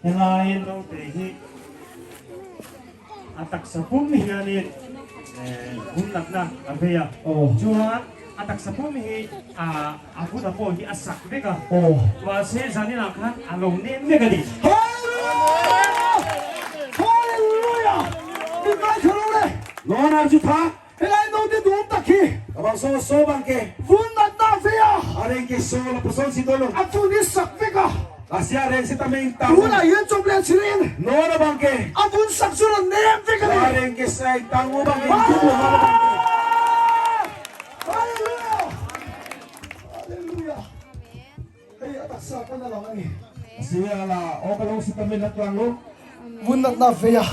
Helai naute hi a taksa pum hianin vun natna a vei a, chuan a taksa pum hi a vun a pawh hi a sak vek a, mahse zaninah khan a lo nem vek a ni. Hallelujah! Hallelujah! Min ngaithla lo le. Lawna chu tha. Helai naute duhawm tak hi. Ka bang saw saw bang ke. Vun natna a vei a. A reng ke saw la pasal si dawn lo. A vun hi sak vek a. A sia reng si ta meng tang. Tunah hian chawp leh chhirin. Nawn a bang ke. A vun sak chu rawn nem vek a ni. A reng ke sai tang u bang ke thu bu ha bang ke. Hallelujah! Hallelujah! Hei a taksa pawn a lang a ni. Sia la aw ka lo si ta men a tlang lo. Vun natna a vei a.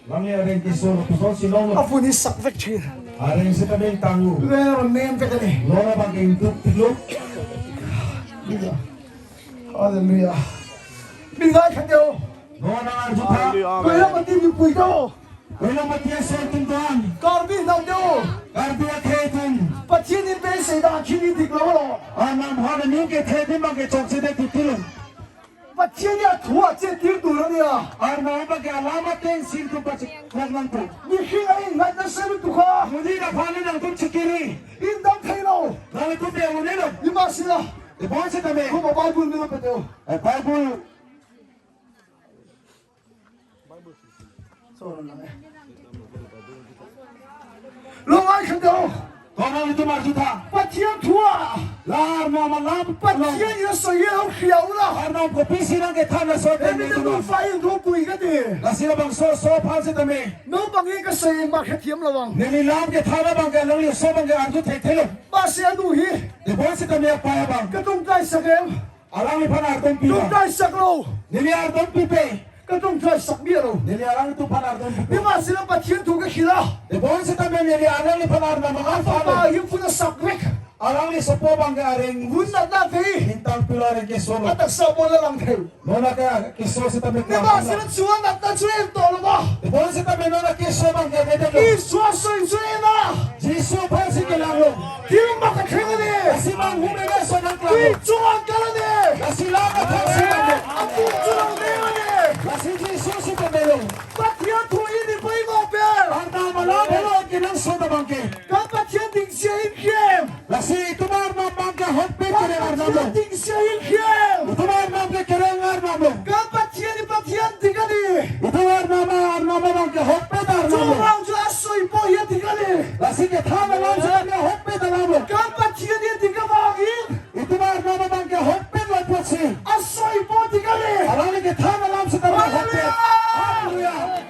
Lang e a reng ke saw la pasal si lo. A vun hi sak vek thin. A reng si ta meng tang u. Tunah hian a rawn nem vek a ni. Nawn a bang ke in tuk tik lo. Hallelujah! Hallelujah! Min ngaithla teh u. Nawn a ar chu tha. Kawih lam a ti mipui teh u. Kawih lam a ti a sawi tum dawn. Karbi hnam teh u. Karbi a thei tum. Pathian in beisei dan khi ni dik lo alawm. A nam han a ning ke thei din bang ke chawk che te ti ti lo. Pathian hi a thu ah chet tir tur a nia. Ar na ba ke alama ten sil tu pa chi khok nang tu. Mihring a innghaih nasa lutuk a. Muni na phan in ang tum chikiri. In dam thei lo. Nang tum be un lo. Nimahsela. E bon se ta me. Khuma Bible min lo pe teh u. E Bible. Lungai kha teh u. Kawng tu mar chu tha. Pathian thu ah. Lar na ma lam. Pathian in a sawi hi lo hria u la. Ar na ko pisi nang ke than na so te. Hemi te nufa in ropui ka ti. La sila bang so so phan se ta me. Naupang hi ka sawi engmah hrethiam lo ang. Nili lam ke than a bang ke lang li so bang ke ar chu thei thei lo. Mahse a nu hi. Te bon se ta me a pai a bang. Ka tawngtai sak em? A lang li phan ar tom pi ba. Tawngtai sak lo. Nili ar tom pi pe. Ka tawngtai sak miah lo. Nili a lang tu phan ar tom pi pe. Nimahsela Pathian thu ka hrilh a. Te bon se ta me nili a lang li phan ar na mang A fapa hi vun a sak vek. A lang li sopo bang ke a reng. Vun natna vei. In tang pilo reng ke so lo. A taksa pawn la lang thei. Nona ke ke so se ta me. Nimahsela chu a natna chu en tawh lo va. Te bon se ta me nona ke so bang ke ve lo. Isua sawi chu en a. Jesu phan si ke lang lo. Thil mak a thleng a ni. Lasi mang hu me le so nang tlang Tui chung an kal a ni. Lasi lang a thang si lang lo. A pum chu lo neng a ni. Lasi Jesu si te me lo. Pathian thu in i pawimawh ber. Ar na ma la me lo ki nang so da bang ke. Kan Pathian ding sia in hrem. Lasi tumar nam bang ke hot pe kereng ar nam lo. Pathian ding sia in hrem. Tumar nam ke kereng ar nam lo. Kan Pathian i Pathian dik a ni. Tumar nam ar nam bang ke hot pe dar nam lo. Chuvang chu a sawi pawh hi a dik a ni. Lasi ke tha na lam se ke hot pe da lam lo. Kan Pathian hi a dik avangin. Tumar nam bang ke hot pe lo pawh si. A sawi pawh a dik a ni. Alani ke tha na lam se ke hot pe. Hallelujah!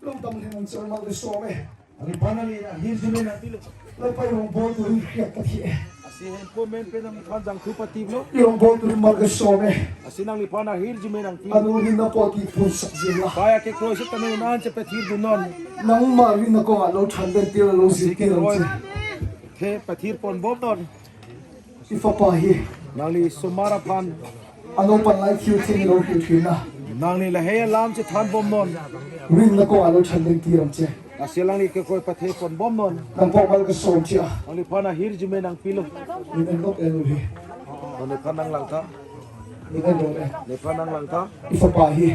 Lo dam hlen ang che u mal te sawm e. Ani panali a hir zu men a ti lo. Lalpa i rawngbâwl turin hriat ka thi e. Asi hen pawh men pe nang phan jang thu pa ti lo. I rawngbâwl turin mal ka sawm e. Asi nang li phan a hir zu men ang ti. A nu rinna pawh tih phun sak zir la. Pai a ke kroi se ta men nan che pe thir dun non. Nangmah rinna kawngah lo than len tir a lo zir tir ang che. The pa thir pawn bawm non. I fapa hi. Nang li sumara phan. A naupan lai thil thing i lo hrilh thin a. Nang nih la hei a lam che than bawm nawn. Rinna kawngah lo than leng tir ang che. A sial ang nih ke kawi pathe pawn bawm nawn. Nang pawh mal ka sawm che a. Nang nih phan a hir ji me nang pi lo. Min en lawk elo hi. Nang nih phan nang lang tha. Min en lawk e. Nih phan nang lang tha. I fapa hi.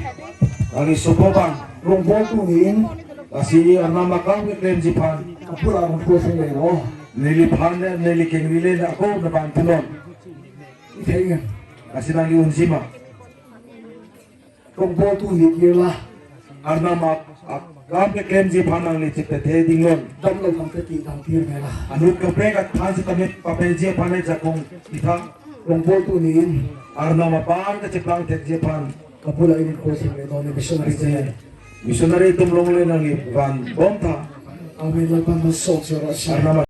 Nang nih sopo bang. Rawngbawltu niin. A si a nama kang ke klem ji phan. Ka bulah rawn hruai thleng leh rawh. Nili phan le nili keng ri le na ko na ban tilon. I theih ngem? Asinain i unzim ah. Rawngbawltu nih kir la. Arnam ah kam ke klem ji phan ang li chit te the ding lon. Dam lo dang te tih dang tir ve la. Anut ka pek at phan si tamit papel ji phan le jakong i tha. Rawngbawltu niin. Arnam ah ban ka chiplang thek ji phan. Ka bulah in in khawi thei ve dawn e missionary te. Missionary tum long le nang i van bawm tha. Amen Lalpan malsawm che rawh se. Arnam ah.